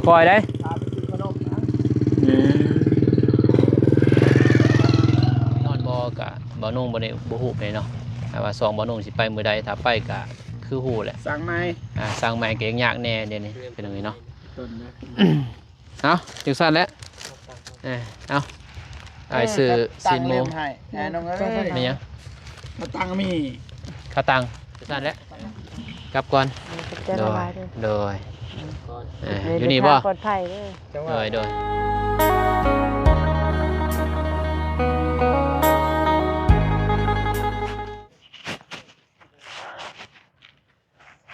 ປ່ອຍໄດ໋. ອືມ ນອນບໍ່ກະ ບ່າວນຸ່ງບໍ່ໄດ້ ບໍ່ຮູ້ໄປເນາະ ແຕ່ວ່າສອງບ່າວນຸ່ງຊິໄປມື້ໃດ ຖ້າໄປກະຄືຮູ້ແຫຼະ ສ້າງໃໝ່ ອ່າ ສ້າງໃໝ່ກະຍາກແດ່ເດນີ້ ເປັນຫຍັງນີ້ເນາະ. ເອົາ ຈັ່ງຊັ້ນແຫຼະ ເອີ ເອົາ ອ້າຍຊື້ຊີ້ນໝູ ແມ່ນຫຍັງ ຂາຕັງມີ ຂາຕັງ ຈັ່ງຊັ້ນແຫຼະ ກັບກ່ອນ ໂດຍ ໂດຍ ເອີ ຢູ່ນີ້ບໍ່ ປອດໄພເດີ ໂດຍ ໂດຍ.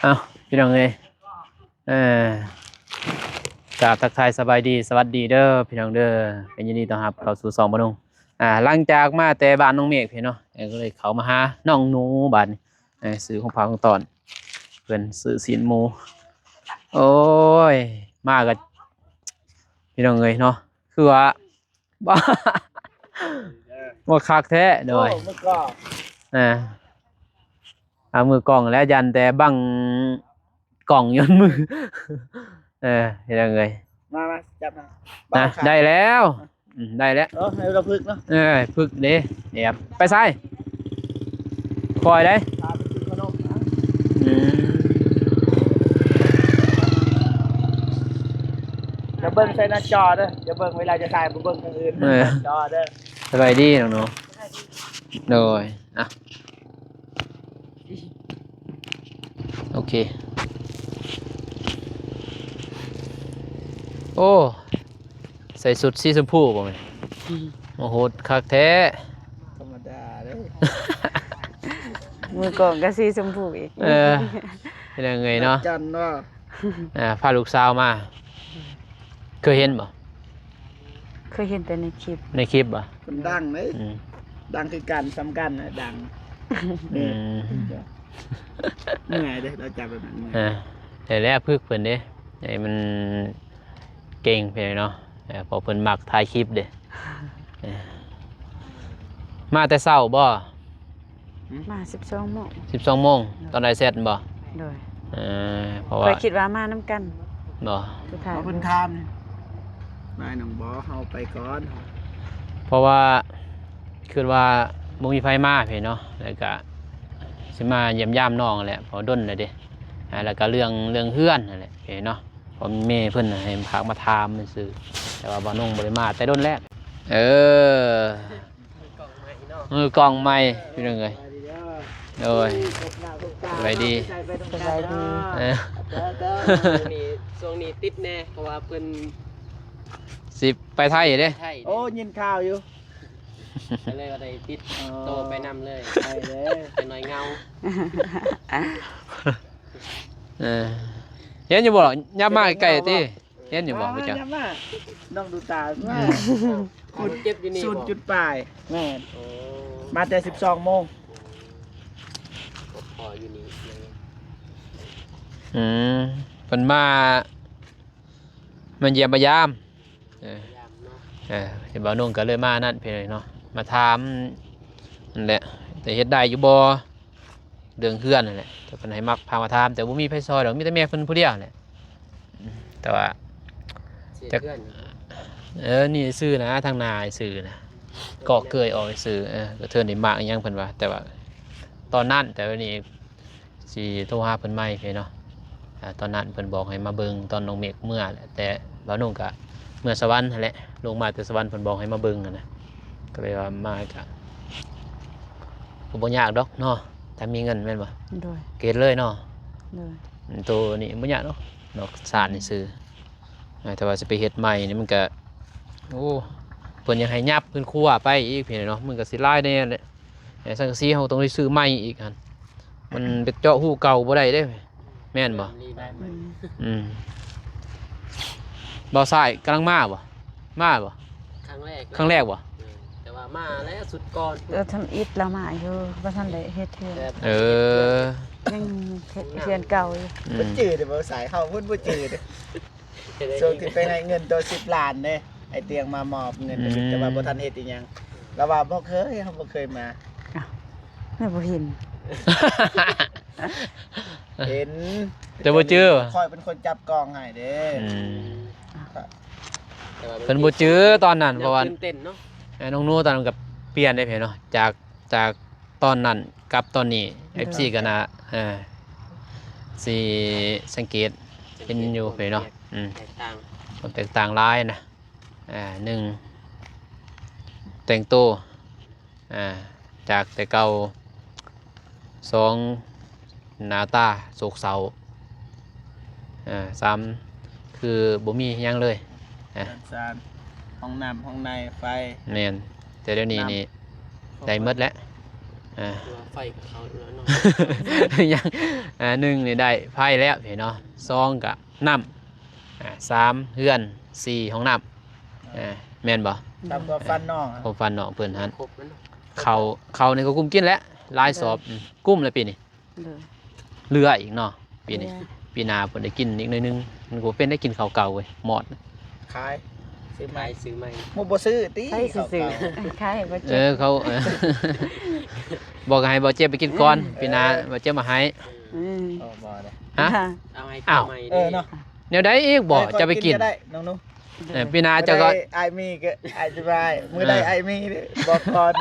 ເອົ້າ ພີ່ນ້ອງເອີຍ ເອີ ກາບທັກທາຍສະບາຍດີ ສະຫວັດດີເດີພີ່ນ້ອງເດີ ກະຍິນດີຕ້ອນຮັບເຂົ້າສູ່ຊ່ອງບ່າວນຸ່ງ. ອ່າ ຫຼັງຈາກມາແຕ່ບ້ານນ້ອງເມກພີ້ເນາະ ເອີ ກະເລີຍເຂົ້າມາຫານ້ອງໜູບາດນີ້ ເອີ ຊື້ຂອງຝາກຂອງຕ້ອນ ເພິ່ນຊື້ຊີ້ນໝູ. ໂອ້ຍ ມາກະ ພີ່ນ້ອງເອີຍເນາະ ຄືວ່າ ບໍ່ ບໍ່ຄັກແທ້ ໂດຍ ໂອ້ ມືກ້ອງ ອ່າ ເອົາມືກ້ອງແລ້ວ ຢ້ານແຕ່ບັງກ້ອງຍ້ອນມື ເອີ ເຮັດຫຍັງເອີຍ ມາ ມາ ຈັບມາ ນະ ໄດ້ແລ້ວ ອືມ ໄດ້ແລ້ວ ເອີ ໃຫ້ລາວຝຶກເນາະ ເອີ ຝຶກເດ້ ແອບ ໄປໃສ ຄ່ອຍໄດ໋ ອືມ ຢ່າເບິ່ງໃສ່ໜ້າຈໍເດີ ຢ່າເບິ່ງເວລາຈະຖ່າຍ ບໍ່ເບິ່ງທາງອື່ນ ເອີ ໜ້າຈໍເດີ. ສະບາຍດີນ້ອງໜູ ໂດຍ ອ່ະ ໂອເຄ ໂອ້ ໃສ່ຊຸດສີຊົມພູບໍ່ແມ່ນ ອືມ ໂອ້ໂຫ ຄັກແທ້ ທຳມະດາເດ້ ມືກ້ອງກະສີຊົມພູອີກ ເອີ ເປັນຫຍັງເອີຍເນາະ ຈັນເນາະ ອ່າ ພາລູກສາວມາ ເຄີຍເຫັນບໍ່? ເຄີຍເຫັນແຕ່ໃນຄລິບ ໃນຄລິບບໍ່? ເພິ່ນດັງເດ້ ອືມ ດັງຄືກັນ ສ່ຳກັນນະ ດັງ ອືມ ເມື່ອຍເດ້ ລາວຈັບແບບນັ້ນເມື່ອຍ ອ່າ ແຕ່ແລ້ວຝຶກເພິ່ນເດ້ ໃຫ້ມັນເກັ່ງໄປເນາະ ເພາະເພິ່ນມັກຖ່າຍຄລິບເດ້ ມາແຕ່ເຊົ້າບໍ່? ມາສິບສອງໂມງ ສິບສອງໂມງ ຕອນອ້າຍແຊັດແມ່ນບໍ່? ໂດຍ ເອີ ເພາະວ່າ ຂ້ອຍຄິດວ່າມານຳກັນ ບໍ່ ສຸດທ້າຍ ເພິ່ນຖາມ ນາຍໜອງບໍ່ ເຮົາໄປກ່ອນ ເພາະວ່າຄິດວ່າບໍ່ມີໃຜມາພີ້ເນາະ ແລ້ວກະຊິມາຢ້ຽມຢາມນ້ອງຫັ້ນແຫຼະ ເພາະດົນແລ້ວເດ້ ອ່າ ແລ້ວກະເລື່ອງ ເລື່ອງເຮືອນຫັ້ນແຫຼະພີ້ເນາະ ເພາະແມ່ເພິ່ນໃຫ້ຝາກມາຖາມຊື່ໆ ແຕ່ວ່າບ່າວນຸ່ງບໍ່ໄດ້ມາແຕ່ດົນແລ້ວ ເອີ. ມືກ້ອງໃໝ່ພີ່ນ້ອງເອີຍ ໂດຍ ສະບາຍດີ ສະບາຍດີ ເອີ ຊ່ວງນີ້ ຊ່ວງນີ້ຕິດແດ່ ເພາະວ່າເພິ່ນຊິໄປໄທເດ້ ໄທ ໂອ້ ຍິນຂ່າວຢູ່ ກະເລີຍວ່າໄດ້ຕິດ ອໍ ໂຕໄປນຳເລີຍ ໄປເດີ ໄປໜ້ອຍເຫງົາ ເອີ ເຫັນຢູ່ບໍ່ ຫຍັບມາໃກ້ໆຕິ ເຫັນຢູ່ບໍ່ ມາ ຜູ້ເຈົ້າ ມາ ນ້ອງດູຕາ ມາ ອືມ ຄຸນເຈັບຢູ່ນີ້ ສູນຈຸດປາຍ ແມ່ນ ໂອ້ ມາແຕ່ສິບສອງໂມງ ພໍຢູ່ນີ້ ອືມ ເພິ່ນມາ ມາຢ້ຽມມາຢາມ ເອີ ມາຢາມເນາະ ເອີ ບ່າວນຸ່ງກະເລີຍມານັ້ນພີ້ເນາະ ມາຖາມນັ້ນແຫຼະ ແຕ່ເຮັດໄດ້ຢູ່ບໍ່? ເລື່ອງເຮືອນຫັ້ນແຫຼະ ແຕ່ເພິ່ນໃຫ້ມັກພາມາຖາມ ແຕ່ບໍ່ມີໃຜຊ່ອຍດອກ ມີແຕ່ແມ່ເພິ່ນຜູ້ດຽວແຫຼະ ອືມ ແຕ່ວ່າ ເສຍເຮືອນ ເອີ ນີ້ຊື່ນະ ທາງໜ້າຊື່ນະ ກໍເກີຍອອກຊື່ ເອີ ກະເທີນໄດ້ມາກອີ່ຫຍັງເພິ່ນວ່າ ແຕ່ວ່າຕອນນັ້ນ ແຕ່ວ່ານີ້ຊິໂທຫາເພິ່ນໃໝ່ເນາະ ອ່າ ຕອນນັ້ນເພິ່ນບອກໃຫ້ມາເບິ່ງຕອນນ້ອງເມກເມືອແຫຼະ ແຕ່ບ່າວນຸ່ງກະເມືອສະຫວັນຫັ້ນແຫຼະ ລົງມາແຕ່ສະຫວັນເພິ່ນບອກໃຫ້ມາເບິ່ງຫັ້ນນະ ກະເລີຍວ່າມາກະ ກະບໍ່ຍາກດອກເນາະ ຖ້າມີເງິນແມ່ນບໍ່? ໂດຍ ກະເຮັດເລີຍເນາະ ໂດຍ ໂຕນີ້ບໍ່ຍາກດອກ ນອກສານຊື່ ແຕ່ວ່າຊິໄປເຮັດໃໝ່ນີ້ມັນກະ ໂອ້ ເພິ່ນຢາກໃຫ້ຫຍັບເຮືອນຄົວໄປອີກພີ້ເນາະ ມັນກະຊິຫຼາຍແດ່ແຫຼະ ແຕ່ສັງກະສີເຮົາຕ້ອງໄດ້ຊື້ໃໝ່ອີກຫັ້ນ ມັນໄປເຈາະຮູເກົ່າບໍ່ໄດ້ເດ້ ແມ່ນບໍ່? ອືມ ອືມ ບ່າວຊາຍກຳລັງມາບໍ່? ມາບໍ່? ຄັ້ງແລກ ຄັ້ງແລກບໍ່? ເອີ ແຕ່ວ່າມາແລ້ວຊຸດກ່ອນ ເອີ ທຳອິດລາວມາຢູ່ ບໍ່ທັນໄດ້ເຮັດເຮືອນ ເອີ ຍັງເຮັດເຮືອນເກົ່າຢູ່ ອືມ ບໍ່ຈື່ເດ້ ບ່າວຊາຍ ເຮົາເພິ່ນບໍ່ຈື່ເດ້ ຊ່ວງທີ່ໄປໃຫ້ເງິນໂຕສິບລ້ານເດ້ ໄອ້ຕຽງມາມອບເງິນ ອືມ ແຕ່ວ່າບໍ່ທັນເຮັດອີ່ຫຍັງ ລາວວ່າບໍ່ເຄີຍ ເຮົາບໍ່ເຄີຍມາ ອ້າວ ແມ່ນບໍ່ເຫັນ ເຫັນ ແຕ່ບໍ່ຈື່ ຂ້ອຍເປັນຄົນຈັບກ້ອງໃຫ້ເດ້ ອືມ ແຕ່ວ່າ ເພິ່ນບໍ່ຈື່ຕອນນັ້ນ ເພາະວ່າ ຕື່ນເຕັ້ນເນາະ ເອີ ນ້ອງໜູຕອນນັ້ນກໍປ່ຽນໄດ້ເພເນາະ ຈາກ ຈາກຕອນນັ້ນກັບຕອນນີ້ ເອີ ເອັຟຊີກໍໜ້າ ເອີ ຊິສັງເກດເຫັນຢູ່ເພເນາະ ອືມ ແຕກຕ່າງ ຄວາມແຕກຕ່າງຫຼາຍນະ ອ່າ ໜຶ່ງ ແຕ່ງໂຕ ອ່າ ຈາກແຕ່ເກົ່າ ສອງ ໜ້າຕາໂສກເສົ້າ ອ່າ ສາມ ຄືບໍ່ມີຫຍັງເລີຍ ອ່າ ເຮືອນຊານ ຫ້ອງນ້ຳ ຫ້ອງໃນ ໄຟ ແມ່ນ ແຕ່ດຽວນີ້ນີ້ ໄດ້ໝົດແລ້ວ ອ່າ ຄືວ່າໄຟກໍເຂົ້າຢູ່ແລ້ວເນາະ ຍັງ ອ່າ ໜຶ່ງນີ້ໄດ້ໄຟແລ້ວເນາະ ສອງກໍນ້ຳ ອ່າ ສາມ ເຮືອນ ສີ່ ຫ້ອງນ້ຳ ອ່າ ແມ່ນບໍ່? ຕາມຄວາມຝັນນ້ອງ ຄວາມຝັນນ້ອງເພິ່ນຫັ້ນ ຄົບມັນ ເຂົ້າ ເຂົ້ານີ້ກໍກຸ້ມກິນແຫຼະ ຫຼາຍສອບ ເອີ ອືມ ກຸ້ມແລ້ວປີນີ້ ເຫຼືອ ເຫຼືອອີກເນາະ ປີນີ້ ເຫຼືອ ປີໜ້າເພິ່ນໄດ້ກິນອີກໜ້ອຍໜຶ່ງ ມັນກໍເປັນໄດ້ກິນເຂົ້າເກົ່າເວີຍ ໝອດ ຂາຍ ຊື້ໃໝ່ ຂາຍ ຊື້ໃໝ່ ໝູ່ບໍ່ຊື້ຕິ ໃຜຊິຊື້ ເຂົ້າເກົ່າ ຂາຍໃຫ້ບໍ່ເຈັບ ເອີ ເຂົາ ເອີ ບອກໃຫ້ບໍ່ເຈັບໄປກິນກ່ອນ ເອີ ປີໜ້າບໍ່ເຈັບມາໃຫ້ ອືມ ເອີ ບໍ່ໄດ້ ຮະ ເອົາໃຫ້ ອ້າວ ໃໝ່ ເອີ ເນາະ ແນວໃດອີກບໍ່ ເອີ ເຈົ້າໄປກິນ ເອີ ຂ້ອຍກິນກໍໄດ້ ນ້ອງໜູ ເອີ ປີໜ້າເຈົ້າກໍ ມື້ໃດອ້າຍມີກໍອ້າຍສະບາຍ ມື້ໃດອ້າຍມີບອກກ່ອນ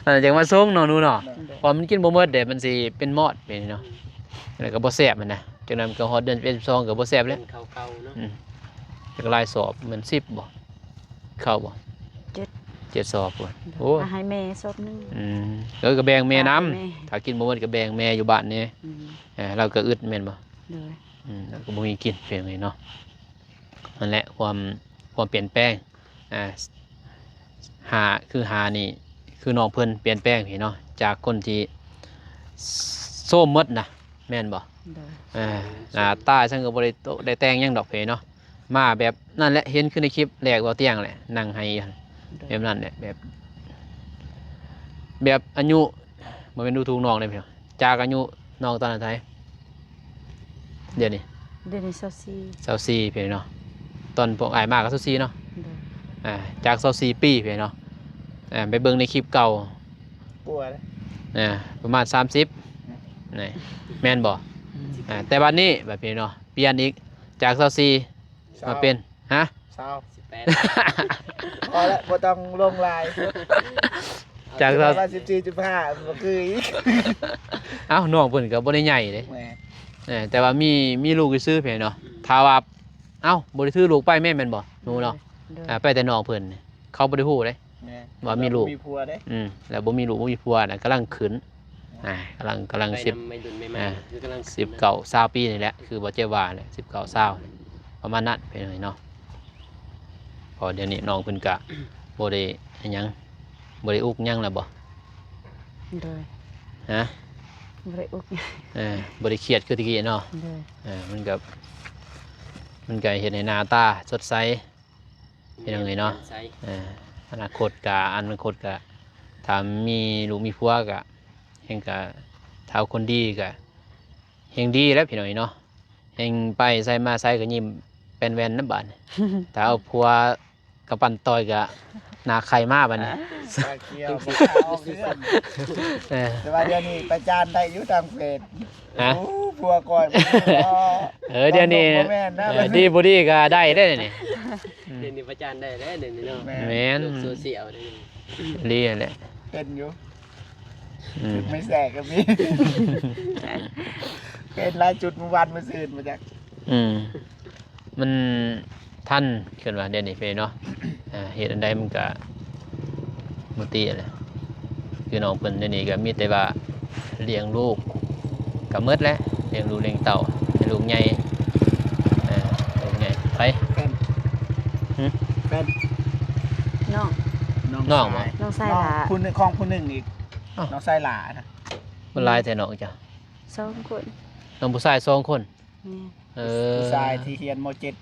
ເອີ ຈັ່ງມາສົ່ງເນາະ ໜູເນາະ ເນາະ ເພາະມັນກິນບໍ່ໝົດເດ້ ມັນຊິເປັນມອດເປັນເນາະ ອືມ ແລ້ວກໍບໍ່ແຊບຫັ້ນນະ ຈັ່ງນັ້ນກໍຮອດເດືອນສິບເອັດ ສິບສອງ ກໍບໍ່ແຊບແລ້ວ ເປັນເຂົ້າເກົ່າເນາະ ອືມ ຈັກຫຼາຍສອບ ແມ່ນສິບບໍ່ ເຂົ້າບໍ່ ເຈັດ ເຈັດສອບພຸ້ນ ໂອ້ຍ ໃຫ້ແມ່ສອບໜຶ່ງ ອືມ ເອີ ກໍແບ່ງແມ່ນຳ ຝາກແມ່ ຖ້າກິນບໍ່ໝົດກໍແບ່ງແມ່ຢູ່ບ້ານແດ່ ອືມ ເອີ ລາວກໍອຶດແມ່ນບໍ່ ໂດຍ ອືມ ລາວກໍບໍ່ມີກິນ ເປັນຈັ່ງໃດເນາະ ນັ້ນແຫຼະ ຄວາມ ຄວາມປ່ຽນແປງ ອ່າ ຫ້າ ຄືຫ້ານີ້ ຄືນ້ອງເພິ່ນປ່ຽນແປງເນາະ ຈາກຄົນທີ່ໂຊມໝົດນະ ແມ່ນບໍ່? ໂດຍ ເອີ ໜ້າຕາຊັ້ນກໍບໍ່ໄດ້ໂຕະ ໄດ້ແຕ່ງຫຍັງດອກເພເນາະ ມາແບບນັ້ນແຫຼະ ເຫັນຄືໃນຄລິບແລກເວົ້າຕຽງແຫຼະ ນັ່ງໄຫ້ຢູ່ ໂດຍ ແບບນັ້ນແຫຼະ ແບບ ແບບອາຍຸ ບໍ່ແມ່ນດູຖູກນ້ອງເດ້ພີ່ນ້ອງ ຈາກອາຍຸນ້ອງຕອນນັ້ນເທົ່າໃດ? ດຽວນີ້ ດຽວນີ້ຊາວສີ່ ຊາວສີ່ ພີ່ນ້ອງເນາະ ຕອນພວກອ້າຍມາກໍຊາວສີ່ເນາະ ໂດຍ ອ່າ ຈາກຊາວສີ່ປີ ພີ່ນ້ອງເນາະ ອ່າ ໄປເບິ່ງໃນຄລິບເກົ່າ ກວ່າເດ້ ອ່າ ປະມານສາມສິບ ອືມ ນີ້ ແມ່ນບໍ່? ອືມ ອ່າ ແຕ່ບັດນີ້ ບັດ ພີ່ນ້ອງເນາະ ປ່ຽນອີກ ຈາກຊາວສີ່ ຊາວ ມາເປັນ ຮະ? ຊາວ ສິບແປດ ພໍແລ້ວ ບໍ່ຕ້ອງລົງຫຼາຍ ຈາກຊາວ ສິບສີ່ຈຸດຫ້າ ມັນບໍ່ຄືອີກ ເອົ້າ ນ້ອງເພິ່ນກໍບໍ່ໄດ້ໃຫຍ່ເດ້ ແມ່ນ ເອີ ແຕ່ວ່າມີ ມີລູກຊື່ໆ ເພິ່ນເນາະ ອືມ ຖ້າວ່າ ເອົ້າ ບໍ່ໄດ້ຖືລູກໄປແມ່ນ ແມ່ນບໍ່ ໜູເນາະ? ໂດຍ ອ່າ ໄປແຕ່ນ້ອງເພິ່ນ ເຂົາບໍ່ໄດ້ຮູ້ເດ້ ແມ່ນ ວ່າມີລູກ ມີຜົວເດ້ ອືມ ແລ້ວບໍ່ມີລູກບໍ່ມີຜົວນະ ກຳລັງຂຶ້ນ ອ່າ ກຳລັງ ກຳລັງ ໄປນຳ ສິບ ໄວລຸ້ນໃໝ່ໆ ອ່າ ຄືກຳລັງຂຶ້ນນະ ສິບເກົ້າ ຊາວປີນີ້ແຫຼະ ຄືບໍ່ເຈັບວ່າແຫຼະ ສິບເກົ້າ ຊາວ ປະມານນັ້ນ ພີ່ນ້ອງເນາະ ເພາະດຽວນີ້ນ້ອງເພິ່ນກະບໍ່ໄດ້ຫຍັງ ບໍ່ໄດ້ອຸກຫຍັງແລ້ວບໍ່? ໂດຍ ຮະ? ບໍ່ໄດ້ອຸກ ເອີ ບໍ່ໄດ້ຄຽດຄືແຕ່ກີ້ເນາະ ໂດຍ ເອີ ມັນກະ ມັນກະເຮັດໃຫ້ໜ້າຕາສົດໃສ ພີ່ນ້ອງເອີຍເນາະ ແມ່ນ ໃສ ເອີ ອະນາຄົດກະ ອະນາຄົດກະ ຖ້າມີລູກມີຜົວກະ ແຮ່ງກະ ຖ້າເອົາຄົນດີກະ ແຮ່ງດີແຫຼະ ພີ່ນ້ອງເອີຍເນາະ ແຮ່ງໄປໃສມາໃສກະຍິ້ມແປ້ນແວ່ນນຳບາດນີ້ ຖ້າເອົາຜົວກະປັ່ນຕ່ອຍກະ ໜ້າໄຂ່ມາບາດນີ້ ຕາຂຽວ ເອີ ແຕ່ວ່າດຽວນີ້ປະຈານໄດ້ຢູ່ທາງເຟສ ຮະ? ໂອ້ ຜົວກ່ອຍ ເອີ ດຽວນີ້ ບໍ່ແມ່ນນະ ເອີ ດີບໍ່ດີກໍໄດ້ເດ້ນີ້ ດຽວນີ້ປະຈານໄດ້ແລ້ວດຽວນີ້ເນາະ ແມ່ນ ໂລກໂຊຊຽວເດ້ ອີ່ຫຼີຫັ້ນແຫຼະ ເປັນຢູ່ ອືມ ຈຸດໄມ້ແສກກໍມີ ເປັນຫຼາຍຈຸດ ມື້ວານມື້ຊືນ ບໍ່ຈັກ ອືມ ມັນທັນ ເອີ້ນວ່າດຽວນີ້ເພເນາະ ອ່າ ເຮັດອັນໃດມັນກະບໍ່ຕິແຫຼະ ຄືນ້ອງເພິ່ນດຽວນີ້ກະມີແຕ່ວ່າລ້ຽງລູກກະໝົດແຫຼະ ລ້ຽງລູກລ້ຽງເຕົ້າໃຫ້ລູກໃຫຍ່ ເອີ ລູກໃຫຍ່ ໄປ ແຟນ ຫຶ? ແຟນ ນ້ອງ ນ້ອງ ນ້ອງ ຊາຍ ນ້ອງຊາຍຫຼ້າ ນ້ອງຜູ້ໜຶ່ງ ຂອງຜູ້ໜຶ່ງອີກ ອ້າວ ນ້ອງຊາຍຫຼ້ານະ ມັນຫຼາຍແທ້ນ້ອງເຈົ້າ ສອງຄົນ ນ້ອງຜູ້ຊາຍສອງຄົນ ແມ່ນ ເອີ ຜູ້ຊາຍທີ່ຮຽນ ມໍເຈັດ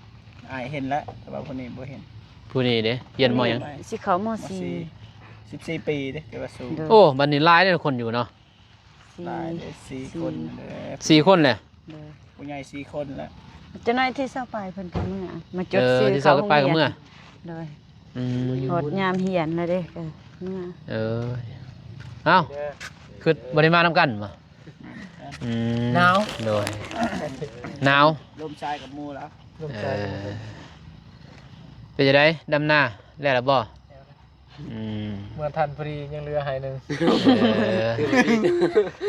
ອ້າຍເຫັນແລ້ວ ແຕ່ວ່າຜູ້ນີ້ບໍ່ເຫັນ ຜູ້ນີ້ເດ້ ຮຽນ ມໍຫຍັງ? ຊິເຂົ້າ ມໍສີ່ ສິບສີ່ປີເດ້ ແຕ່ວ່າສູງ ໂດຍ ໂອ້ ບັດນີ້ຫຼາຍເດ້ຄົນຢູ່ເນາະ ຫຼາຍເດ້ ສີ່ ສີ່ ຄົນເດ້ ສີ່ຄົນແຫຼະ ໂດຍ ຜູ້ໃຫຍ່ສີ່ຄົນແລ້ວ ຈັກໜ້ອຍທີຊາວປາຍເພິ່ນກໍເມືອ ມາຈົດ ເອີ ທີຊາວປາຍກໍເມືອ ໂດຍ ອືມ ຮອດຍາມຮຽນແລ້ວເດ້ ກໍເມືອ ເອີ ເອົ້າ ຄືບໍ່ໄດ້ມານຳກັນບໍ່? ອືມ ໜາວ ໂດຍ ໜາວ ລົມຊາຍກັບໝູ່ແລ້ວ ເອີ ເປັນຈັ່ງໃດ ດຳນາແລ້ວລະບໍ່? ອືມ ເມື່ອທັນພໍດີ ຍັງເຫຼືອໄຮ່ໜຶ່ງ. ເອີ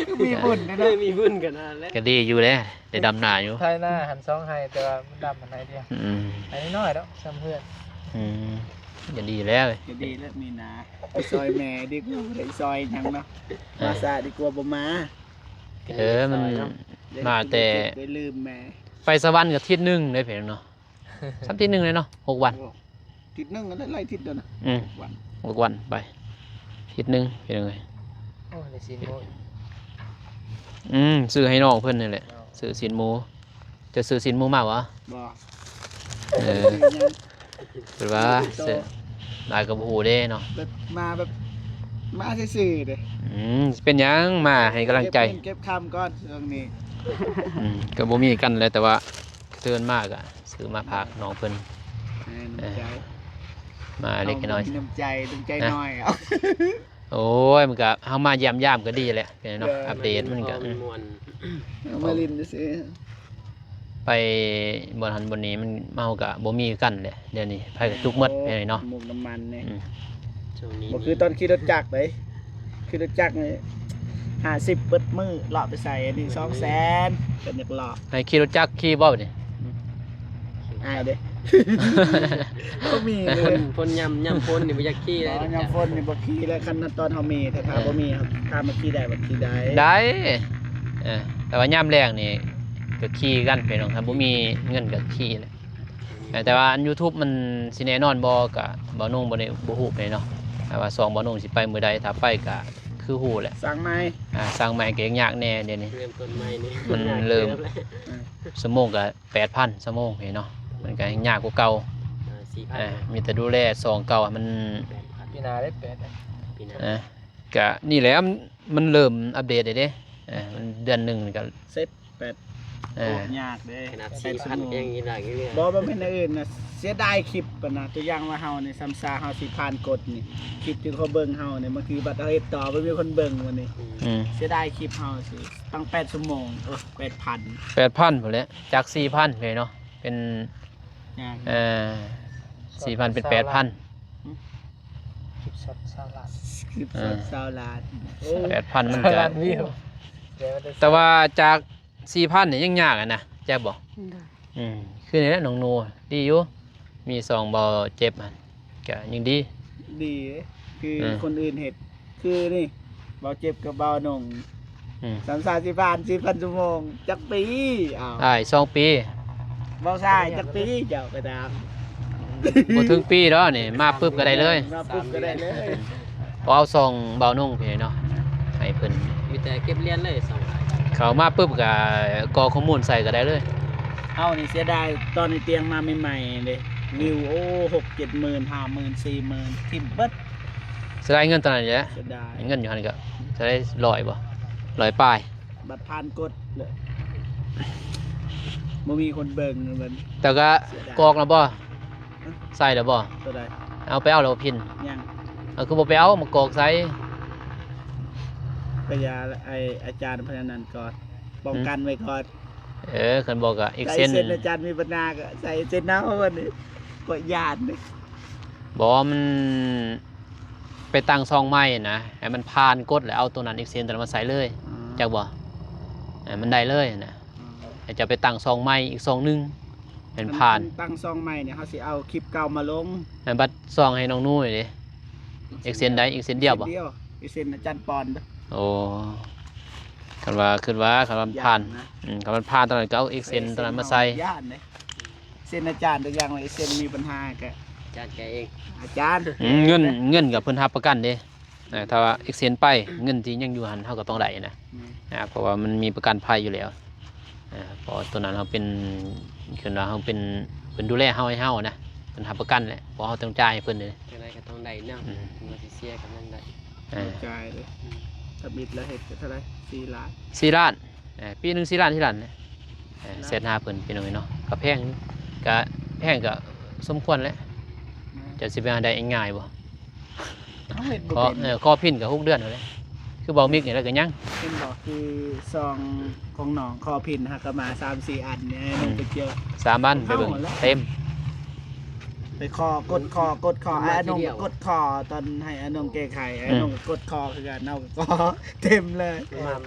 ຄືມີບຸນເດ້ເນາະ ເອີ ມີບຸນກັນນັ້ນແຫຼະ ກໍດີຢູ່ແຫຼະ ໄດ້ດຳນາຢູ່ ໄຖນາຫັ້ນສອງໄຮ່ ແຕ່ວ່າມັນດຳຫັ້ນໄຮ່ດຽວ. ອືມ ໄຮ່ນ້ອຍໆດອກ ຊ່ຳເຮືອນ. ອືມ ກໍດີແລ້ວ ກໍດີແລ້ວ ມີນາ ໄປຊ່ອຍແມ່ດີກວ່າ ບໍ່ໄດ້ຊ່ອຍຫຍັງເນາະ. ເອີ ມາຊ້າດີກວ່າບໍ່ມາ. ເອີ ມັນມາແຕ່ ໄດ້ລືມແມ່ ໄປສະຫວັນກໍທິດໜຶ່ງເດ້ເພິ່ນເນາະ. ຊ້ຳທິດໜຶ່ງເລີຍເນາະ ຫົກວັນ ໂອ້ ທິດໜຶ່ງກໍໄດ້ຫຼາຍທິດແລ້ວນະ. ອືມ ຫົກວັນ ຫົກວັນໄປ ທິດໜຶ່ງພີ່ນ້ອງເອີຍ. ໂອ້ ໄດ້ຊີ້ນໝູ ອືມ ຊື້ໃຫ້ນ້ອງເພິ່ນນີ້ແຫຼະ ເນາະ ຊື້ຊີ້ນໝູ. ເຈົ້າຊື້ຊີ້ນໝູມາບໍ່? ບໍ່. ເອີ ເພິ່ນວ່າ ຊື້ ຫຼາຍກໍບໍ່ຮູ້ເດ້ເນາະ ແບບມາແບບ ມາຊື່ໆເດ້. ອືມ ເປັນຫຍັງ ມາໃຫ້ກຳລັງໃຈ ເກັບເງິນເກັບຄຳກ່ອນຊ່ວງນີ້. ອືມ ກໍບໍ່ມີກັນແຫຼະ ແຕ່ວ່າ ເຊີນມາກະຊື້ມາຝາກນ້ອງເພິ່ນ. ແມ່ນ ນ້ຳໃຈ ເອີ ມາເລັກນ້ອຍ ເຮົາມີນ້ຳໃຈ ນ້ຳໃຈ ເອີ ນ້ອຍ. ໂອ້ຍ ມັນກະ ເຮົາມາຢ້ຽມຢາມກໍດີແຫຼະເນາະ ເອີ ອັບເດດມັນກະ ເອີ ມ່ວນ ເຮົາມາຫຼິ້ນຊື່ໆ ໄປບ່ອນຫັ້ນບ່ອນນີ້ ມັນ ເຮົາກະບໍ່ມີຄືກັນແຫຼະ ດຽວນີ້ໃຜກໍຈຸກໝົດ ໂອ້ ເນາະ ໝົກນ້ຳມັນນີ້. ອືມ ຊ່ວງນີ້ ບໍ່ຄືຕອນຂີ່ລົດຈັກເດ້ ຂີ່ລົດຈັກນີ້ ຫ້າສິບເບິດມື້ ເລາະໄປໃສ ອັນນີ້ສອງແສນ ເປັນຫຍັງເລາະ ໃຫ້ຂີ່ລົດຈັກຂີ່ບໍ່ບັດນີ້? ອາຍເດ້ ບໍ່ມີເລີຍ ຝົນ ຝົນຍາມ ຍາມຝົນນີ້ບໍ່ຢາກຂີ່ເລີຍ. ບໍ່ ຍາມຝົນນີ້ບໍ່ຂີ່ເລີຍ ຄັນຕອນເຮົາມີ ຖ້າ ຖ້າ ເອີ ບໍ່ມີ ຖ້າມາຂີ່ໄດ້ ມາຂີ່ໄດ້ ໄດ້. ເອີ ແຕ່ວ່າຍາມແລ້ງນີ້ກໍຂີ່ຄືກັນພີ່ນ້ອງ ຖ້າບໍ່ມີເງິນກໍຂີ່ແຫຼະ. ເອີ ແຕ່ວ່າອັນ YouTube ມັນຊິແນ່ນອນບໍ່ ກະບ່າວນົງບໍ່ໄດ້ ບໍ່ຮູ້ປານໃດເນາະ ແຕ່ວ່າຊ່ອງບ່າວນົງຊິໄປມື້ໃດ ຖ້າໄປກະຄືຮູ້ແຫຼະ ສ້າງໃໝ່ ອ່າ ສ້າງໃໝ່ກໍຍາກແດ່ດຽວນີ້ ເລີ່ມຕົ້ນໃໝ່ນີ້ ມັນເລີ່ມ ຍາກເຕີບແຫຼະ ຊົ່ວໂມງກະແປດພັນຊົ່ວໂມງນີ້ເນາະ ມັນກະຍັງຍາກກວ່າເກົ່າ. ອ່າ ສີ່ພັນ ເອີ ມີແຕ່ດູແລຊ່ອງເກົ່າໃຫ້ມັນ ແປດພັນ ປີໜ້າເດ້ ແປດ ປີໜ້າ ເອີ ກະນີ້ແຫຼະ ມັນ ມັນເລີ່ມອັບເດດແລ້ວເດ້ ເອີ ມັນເດືອນໜຶ່ງນີ້ກະເສັດ ແປດ ເອີ ໂອ້ ຍາກເດ້ ຂະໜາດສີ່ພັນຍັງຍາກຢູ່ເລີຍ. ບໍ່ ບໍ່ແມ່ນແນວອື່ນນະ ເສຍດາຍຄລິບຫັ້ນນະ ຕົວຢ່າງວ່າເຮົານີ້ ສ່ຳຊາເຮົາຊິຜ່ານກົດນີ້ ຄລິບທີ່ເຂົາເບິ່ງເຮົານີ້ ບາງທີບັດເຮົາເຮັດຕໍ່ບໍ່ມີຄົນເບິ່ງບັດນີ້. ອືມ ເສຍດາຍຄລິບເຮົາຊິ ຕັ້ງແປດຊົ່ວໂມງ ເອີ ແປດພັນ ແປດພັນພຸ້ນແຫຼະ ຈາກສີ່ພັນເລີຍເນາະ ເປັນ ຍາກ ເອີ ສີ່ພັນເປັນແປດພັນ ຄລິບຊັອດຊາວລ້ານ ຄລິບຊັອດຊາວລ້ານ ໂອ້ ແປດພັນມັນກະ ຊາວລ້ານວິວ ແຕ່ວ່າຈາກສີ່ພັນນີ້ຍັງຍາກຫັ້ນນະ ແຈກບໍ່? ໂດຍ ອືມ ຄືນີ້ແຫຼະນ້ອງໂນ ດີຢູ່ ມີຊ່ອງເບົາເຈັບຫັ້ນ ກະຍັງດີ ດີ ຄື ເອີ ຄົນອື່ນເຮັດ ຄືນີ້ ເບົາເຈັບກັບເບົານົງ ອືມ ສາມສາມສິບພັນ ສີ່ພັນຊົ່ວໂມງ ຈັກປີ? ອ້າວ ອ້າຍ ສອງປີ ເບົາຊາຍ ຈັກປີ? ເຈົ້າໄປຖາມ ບໍ່ເຖິງປີດອກນີ້ ມາປຶບກໍໄດ້ເລີຍ ມາປຶບກໍໄດ້ເລີຍ. ເອົາຊ່ອງເບົານົງພີ້ເນາະ ໃຫ້ເພິ່ນ ມີແຕ່ເກັບຫຼຽນເລີຍ ຊ່ອງ ເຂົ້າມາປຶບກໍກອກຂໍ້ມູນໃສ່ກໍໄດ້ເລີຍ. ເຮົານີ້ເສຍດາຍ ຕອນນີ້ຕຽງມາໃໝ່ໆເດ້ ວິວ ໂອ້ ຫົກເຈັດໝື່ນ ຫ້າໝື່ນ ສີ່ໝື່ນ ຖິ້ມເບິດ. ເສຍດາຍເງິນຕອນນັ້ນແຫຼະ ເສຍດາຍ ເງິນຢູ່ຫັ້ນກໍເສຍດາຍ ຮ້ອຍບໍ່ ຮ້ອຍປາຍ ບັດຜ່ານກົດເລີຍ ບໍ່ມີຄົນເບິ່ງເລີຍ. ແຕ່ກໍ ເສຍດາຍ ກອກແລ້ວບໍ່? ຮະ? ໃສ່ແລ້ວບໍ່? ຕົວໃດ? ເອົາໄປເອົາແລ້ວບໍ່ພິນ? ຍັງ. ເອົາ ຄືບໍ່ໄປເອົາມາກອກໃສ່? ກໍຢ່າ ໄອ້ອາຈານເພິ່ນອັນນັ້ນກ່ອນ ປ້ອງກັນໄວ້ກ່ອນ. ເອີ ຄັນບໍ່ກໍເອັກເຊັນ ໃສ່ເຊັນອາຈານມີບັນຫາກໍໃສ່ເຊັນເຮົາ ບັດນີ້ຂ້ອຍຢ້ານເດ້. ບໍ່ ມັນໄປຕັ້ງຊ່ອງໃໝ່ນະ ໃຫ້ມັນຜ່ານກົດ ແລ້ວເອົາຕົວນັ້ນ ເອັກເຊັນຕົວນັ້ນມາໃສ່ເລີຍ. ອືມ ຈັກບໍ່? ເອີ ມັນໄດ້ເລີຍນະ. ອືມ ໃຫ້ເຈົ້າໄປຕັ້ງຊ່ອງໃໝ່ອີກຊ່ອງໜຶ່ງ ແມ່ນຜ່ານ. ຄັນຕັ້ງຊ່ອງໃໝ່ນີ້ ເຮົາຊິເອົາຄລິບເກົ່າມາລົງ. ແມ່ນ ບັດຊ່ອງໃຫ້ນ້ອງນູນີ້ເດ້ ເອັກເຊັນໃດ? ເອັກເຊັນດຽວບໍ່? ເອັກເຊັນດຽວ ເອັກເຊັນອາຈານປອນເດີ້. ໂອ້ ຄັນວ່າ ຄິດວ່າ ຄັນວ່າມັນຜ່ານ ຢ້ານນະ. ອືມ ຄັນມັນຜ່ານຕອນນັ້ນກໍເອົາເອັກເຊັນຕອນນັ້ນມາໃສ່. ຢ້ານເດ້ ເຊັນອາຈານ ຕົວຢ່າງວ່າເຊັນມີບັນຫາກະ ອາຈານແກ້ເອງ ອາຈານ. ອືມ ເງິນ ເງິນກໍເພິ່ນຮັບປະກັນເດ້. ເອີ ຖ້າວ່າເອັກເຊັນໄປ ເງິນທີ່ຍັງຢູ່ຫັ້ນເຮົາກໍຕ້ອງໄດ້ນະ. ແມ່ນ ອ່າ ເພາະວ່າມັນມີປະກັນໄພຢູ່ແລ້ວ. ເອີ ເພາະວ່າຕົວນັ້ນເຮົາເປັນ ຄືວ່າເຮົາເປັນ ເພິ່ນດູແລເຮົາໃຫ້ເຮົານະ ເພິ່ນຮັບປະກັນແຫຼະ ເພາະເຮົາຕ້ອງຈ່າຍໃຫ້ເພິ່ນເດ້. ຈັ່ງໃດກໍຕ້ອງໄດ້ນຳ ອືມ ເພາະວ່າຊິເສຍກໍຍັງໄດ້. ເອີ ຕ້ອງຈ່າຍເດ້. ອືມ ທຳອິດລະເຮັດກໍເທົ່າໃດ? ສີ່ລ້ານ ສີ່ລ້ານ. ເອີ ປີໜຶ່ງສີ່ລ້ານ ສີ່ລ້ານເດ້. ເອີ ລ້ານ ແສນຫ້າເພິ່ນ ພີ່ນ້ອງເອີຍເນາະ ກໍແພງ ກໍແພງ ກໍສົມຄວນແຫຼະ. ແມ່ນ ເຈົ້າຊິໄປຫາໄດ້ງ່າຍໆບໍ່? ເຮົາເຮັດບໍ່ເປັນ. ເອີ ຂໍພິນກໍຫົກເດືອນພຸ້ນແຫຼະ ຄືເບົາມິກນີ້ແຫຼະກໍຍັງ. ເຫັນບໍ່ ຄືຊ່ອງ ຂອງນ້ອງຂໍພິນ ຫາກະມາສາມສີ່ອັນນີ້ ໃຫ້ນ້ອງໄປເຈີ ສາມອັນໄປເບິ່ງ ເຮົາຫັ້ນແຫຼະ ເຕັມ ໄປຂໍ ກົດຂໍ ກົດຂໍ ໃຫ້ອານົງ ກົດຂໍຕອນໃຫ້ອານົງແກ້ໄຂ ອານົງກໍກົດຂໍຄືກັນ ເຮົາກໍຂໍເຕັມເລີຍ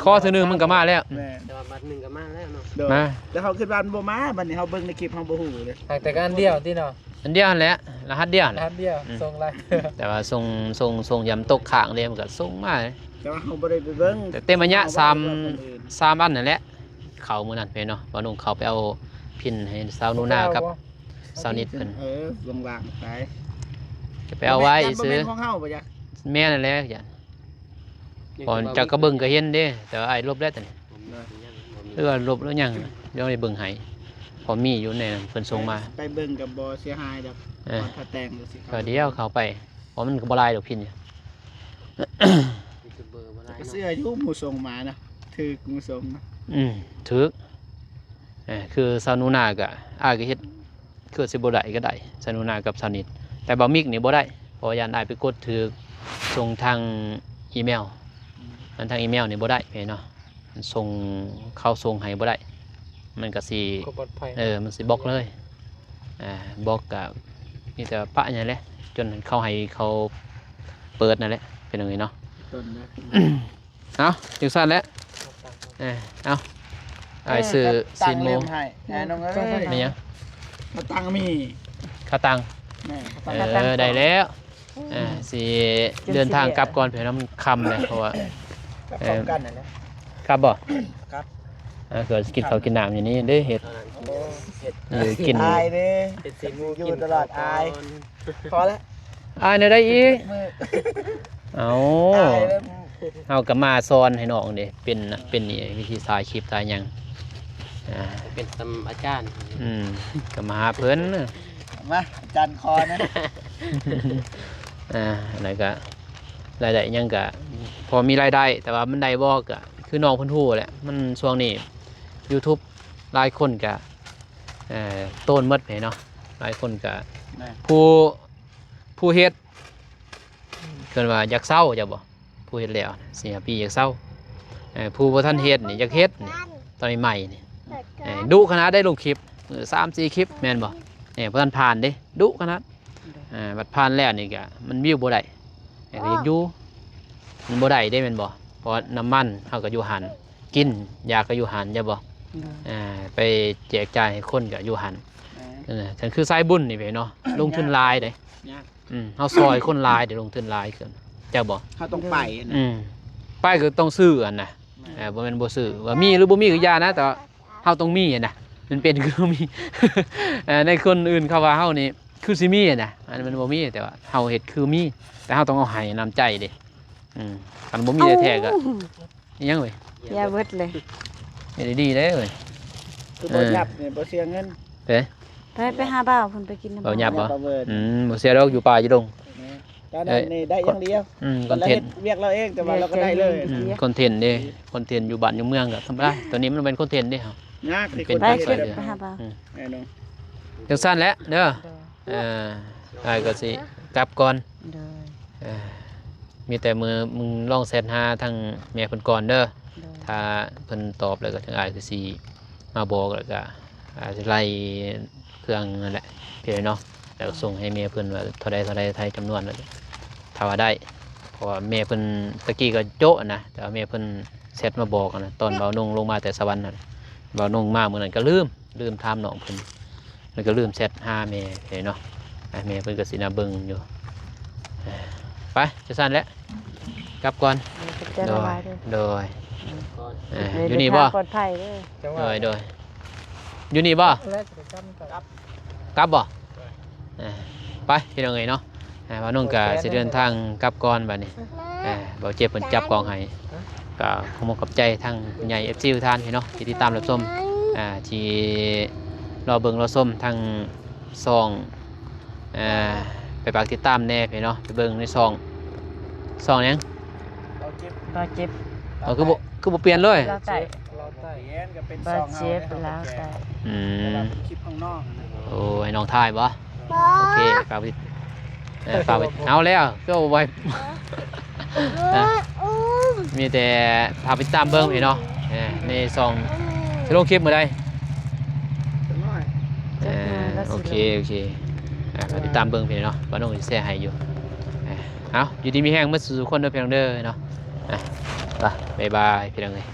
ຂໍເທື່ອໜຶ່ງມັນກໍມາແລ້ວ ແມ່ນ ແຕ່ວ່າບັດໜຶ່ງກໍມາແລ້ວເນາະ ໂດຍ ມາ ແລ້ວເຮົາຄິດວ່າມັນບໍ່ມາ ບັດນີ້ເຮົາເບິ່ງໃນຄລິບເຮົາບໍ່ຮູ້ເລີຍ ຫາກແຕ່ກໍອັນດຽວຕິເນາະ ອັນດຽວຫັ້ນແຫຼະ ລະຫັດດຽວຫັ້ນແຫຼະ ລະຫັດດຽວ ອືມ ສົ່ງຫຼາຍ ແຕ່ວ່າສົ່ງ ສົ່ງ ສົ່ງຍາມຕົກຄ້າງເດ້ ມັນກໍສົ່ງມາ ແຕ່ວ່າເຮົາບໍ່ໄດ້ໄປເບິ່ງ ແຕ່ເຕັມໄລຍະສາມ ເຮົາບໍ່ໄດ້ເບິ່ງອັນອື່ນ ສາມອັນນັ້ນແຫຼະ ເຂົ້າມື້ນັ້ນແມ່ນເນາະ ວ່າໜຸ່ງເຂົ້າໄປເອົາພິນໃຫ້ສາວໜູນາກັບສາວນິດເພິ່ນ ເອີ ວ່າງໆໄປ ຈະໄປເອົາໄວ້ຊື່ ບໍ່ແມ່ນຂອງເຮົາບໍ່ຈັກ ແມ່ນນັ້ນແຫຼະ ເພາະເຈົ້າກໍເບິ່ງກໍເຫັນເດ້ ແຕ່ວ່າອ້າຍລົບແລ້ວຕອນນີ້ ຫຼືວ່າລົບແລ້ວຍັງ ດຽວໄດ້ເບິ່ງໃຫ້ ເພາະມີຢູ່ໃນນັ້ນເພິ່ນສົ່ງມາ ໄປເບິ່ງກໍບໍ່ເສຍຫາຍດອກ ເອີ ພາແຕ່ງກໍຊິ ກໍດຽວເຂົ້າໄປ ເພາະມັນກໍບໍ່ຫຼາຍດອກພິນ ແຕ່ກໍເຊື່ອຢູ່ໝູ່ສົ່ງມາເນາະ ຖືກໝູ່ສົ່ງເນາະ ອືມ ຖືກ ເອີ ຄືສາວໜູນາກໍ ອ້າຍກໍເຮັດ ຄືຊິບໍ່ໄດ້ກໍໄດ້ ສາວໜູນາກັບສາວນິດ ແຕ່ບ່າວມິກນີ້ບໍ່ໄດ້ ເພາະວ່າຢ້ານອ້າຍໄປກົດຖືກ ສົ່ງທາງອີເມວ ອືມ ອັນທາງອີເມວນີ້ບໍ່ໄດ້ແມ່ນເນາະ ມັນສົ່ງ ເຂົາສົ່ງໃຫ້ບໍ່ໄດ້ ມັນກໍຊິ ຄວາມປອດໄພ ເອີ ມັນຊິບລັອກເລີຍ ອ່າ ບລັອກກໍມີແຕ່ປະຫຍັງແຫຼະ ຈົນເຂົາໃຫ້ເຂົາເປີດນັ້ນແຫຼະ ເປັນຫຍັງນີ້ເນາະ ຕົ້ນເດີ ເອົາ ຈັ່ງຊັ້ນແຫຼະ ເອີ ເອົາ ອ້າຍຊື້ຊີ້ນໝູ ໃຫ້ ແມ່ນ້ອງເອີຍ ແມ່ນຫຍັງ ຂ້າວຕັງມີ ຂ້າວຕັງ ແມ່ນ ຂ້າວຕັງ ເອີ ໄດ້ແລ້ວ ອ່າ ຊິເດີນທາງກັບກ່ອນ ເພາະມັນຄ່ຳແລ້ວ ເພາະວ່າ ກັບ ເອີ ກັບບໍ່ ກັບ ເອີ ກໍຊິກິນເຂົ້າກິນນ້ຳຢູ່ນີ້ເດ້ ເຮັດ ເອີ ກິນ ອາຍເດ້ ເຮັດຊີ້ນໝູ ຢູ່ຕະຫຼອດ ກິນເຂົ້າກ່ອນ ອາຍ ພໍແລ້ວ ອາຍແນວໃດອີກ ມື້ ເອົາ ເຮົາກໍມາສອນໃຫ້ນ້ອງເດ້ ເປັນ ເປັນນີ້ ວິທີຖ່າຍຄລິບ ຖ່າຍຫຍັງ ອ່າ ເປັນຕຳອາຈານ ອືມ ກໍມາຫາເພິ່ນ ມາ ອາຈານຂໍນະ ອ່າ ແລ້ວກໍລາຍໄດ້ຫຍັງກໍພໍມີລາຍໄດ້ ແຕ່ວ່າມັນໄດ້ບໍ່ ກໍຄືນ້ອງເພິ່ນຮູ້ແຫຼະ ມັນຊ່ວງນີ້ຢູທູບຫຼາຍຄົນກໍ ເອີ ໂຕນໝົດເດ້ເນາະ ຫຼາຍຄົນກໍ ແມ່ນ ຜູ້ ຜູ້ເຮັດ ເອີ້ນວ່າຢາກເຊົາ ເຈົ້າບໍ່ ຜູ້ເຮັດແລ້ວສີ່ຫ້າປີຢາກເຊົາ ເອີ ຜູ້ບໍ່ທັນເຮັດນີ້ຢາກເຮັດນີ້ ຕອນໃໝ່ໆນີ້ ເອີ ດຸຂະໜາດໄດ້ລົງຄລິບ ມື້ສາມສີ່ຄລິບ ແມ່ນບໍ່ ເອີ ບໍ່ທັນຜ່ານເດ້ ດຸຂະໜາດ ເອີ ບັດຜ່ານແລ້ວນີ້ກະມັນວິວບໍ່ໄດ້ ເອີ ກໍຢາກຢູ່ ມັນບໍ່ໄດ້ເດ້ແມ່ນບໍ່ ເພາະວ່ານ້ຳມັນເຮົາກໍຢູ່ຫັ້ນ ກິນຢາກໍຢູ່ຫັ້ນ ແມ່ນບໍ່ ໂດຍ ເອີ ໄປແຈກຈ່າຍໃຫ້ຄົນກໍຢູ່ຫັ້ນ ເອີ ເອີ ຄັນຄືສາຍບຸນນີ້ເນາະ ລົງທຶນຫຼາຍເດ້ ຍາກ ອືມ ເຮົາຊ່ອຍຄົນຫຼາຍເດ້ ລົງທຶນຫຼາຍຂຶ້ນ ເຈົ້າບໍ່ ເຮົາຕ້ອງໄປນະ ອືມ ໄປກໍຕ້ອງຊື້ຫັ້ນນະ ແມ່ນ ເອີ ບໍ່ແມ່ນບໍ່ຊື້ ວ່າມີຫຼືບໍ່ມີກໍຢ່ານະ ແຕ່ວ່າເຮົາຕ້ອງມີຫັ້ນນະ ມັນເປັນຄືມີ ເອີ ໃນຄົນອື່ນເຂົາວ່າເຮົານີ້ຄືຊິມີຫັ້ນນະ ອັນນັ້ນມັນບໍ່ມີ ແຕ່ວ່າເຮົາເຮັດຄືມີ ແຕ່ເຮົາຕ້ອງເອົາໃຫ້ນ້ຳໃຈເດ້ ອືມ ຄັນບໍ່ມີແທ້ໆກໍ ເອົ້າ ອີຫຍັງເວີຍ ຢ່າເບິດເລີຍ ເຮັດດີໆເດ້ເວີຍ ຄືບໍ່ຫຍັບນີ້ບໍ່ເສຍເງິນ ເດ້ ໄປ ໄປຫາບ່າວເພິ່ນໄປກິນນຳ ບ່າວຫຍັບບໍ່ ອືມ ບໍ່ເສຍດອກ ຢູ່ປ່າຢູ່ດົງ ຕອນນັ້ນນີ້ໄດ້ຢ່າງດຽວ ອືມ ຄອນເທັນ ເຮັດວຽກລາວເອງ ແຕ່ວ່າລາວກໍໄດ້ເລີຍ ອືມ ຄອນເທັນເດ້ ຄອນເທັນຢູ່ບ້ານຢູ່ເມືອງກໍທຳມະດາ ຕອນນີ້ມັນເປັນຄອນເທັນເດ້ເຮົາ ຍາກ ເປັນ ໄປ ໄປຫາບ່າວ ອືມ ຈັ່ງຊັ້ນແຫຼະເດີ ເອີ ອ້າຍກໍຊິກັບກ່ອນ ໂດຍ ເອີ ມີແຕ່ມື້ ມຶງລອງແຊັດຫາທາງແມ່ເພິ່ນກ່ອນເດີ ໂດຍ ຖ້າເພິ່ນຕອບແລ້ວກໍທາງອ້າຍກໍຊິມາບອກ ແລ້ວກໍ ອ່າ ຊິໄລ່ເຄື່ອງນັ້ນແຫຼະ ເພເນາະ ແລ້ວກໍສົ່ງໃຫ້ແມ່ເພິ່ນວ່າເທົ່າໃດ ເທົ່າໃດ ໄທຈຳນວນ ຖ້າວ່າໄດ້ ເພາະວ່າແມ່ເພິ່ນຕະກີ້ກໍໂຈະນະ ແຕ່ວ່າແມ່ເພິ່ນແຊັດມາບອກນະ ຕອນບ່າວນົງລົງມາແຕ່ສະຫວັນຫັ້ນ ບ່າວນົງມາມື້ນັ້ນກໍລືມ ລືມຖາມນ້ອງເພິ່ນ ແລ້ວກໍລືມແຊັດຫາແມ່ເນາະ ອ່າ ແມ່ເພິ່ນກໍຊິນະເບິ່ງຢູ່ ໄປ ຈັ່ງຊັ້ນແຫຼະ ກັບກ່ອນ ຂອບໃຈຫຼາຍໆເດີ ໂດຍ ເດີ ເອີ ຢູ່ນີ້ບໍ່ ເດີນທາງປອດໄພເດີ ໂດຍ ໂດຍ ຢູ່ນີ້ບໍ່ ກັບ ກັບບໍ່ ເອີ ໄປ ພີ່ນ້ອງເອີຍເນາະ ອ່າ ບ່າວນົງກໍຊິເດີນທາງກັບກ່ອນບັດນີ້ ອ່າ ບ່າວເຈັບເພິ່ນຈັບກ້ອງໃຫ້ ກໍຂໍຂອບໃຈທາງຜູ້ໃຫຍ່ ເອັຟຊີ ທຸກທ່ານເນາະ ທີ່ຕິດຕາມຮັບຊົມ ອ່າ ທີ່ລໍເບິ່ງລໍຊົມທາງຊ່ອງ ອ່າ ໄປຝາກຕິດຕາມແດ່ເນາະ ໄປເບິ່ງໃນຊ່ອງ ຊ່ອງຫຍັງ? ບ່າວເຈັບ ບ່າວເຈັບ ເອົາ ຄືບໍ່ ຄືບໍ່ປ່ຽນເລີຍ? ລາວໃຕ້ ລາວໃຕ້ ບໍ່ເຈັບ ລາວໃຕ້ ອືມ ແຕ່ວ່າເປັນຄລິບຂ້າງນອກນະ ໂອ້ ໃຫ້ນ້ອງຖ່າຍບໍ່? ໂອເຄ ຝາກໄວ້ ເອີ ຝາກໄວ້ ເອົາແລ້ວ ຄືເອົາໄວ້ ນະ ມີແຕ່ຝາກຕິດຕາມເບິ່ງເນາະ ເອີ ໃນຊ່ອງ ລົງຄລິບມື້ໃດ? ຈັກໜ້ອຍ ເອີ ໂອເຄ ໂອເຄ ອ່າ ກໍຕິດຕາມເບິ່ງພີ່ນ້ອງເນາະ ປ້ານົງຊິແຊໃຫ້ຢູ່. ອ່າ ເອົາ ຢູ່ດີມີແຮງໝົດສູ່ໆຄົນເດີພີ່ນ້ອງເດີເນາະ. ອ່າ ໄປ ບາຍບາຍພີ່ນ້ອງເອີຍ.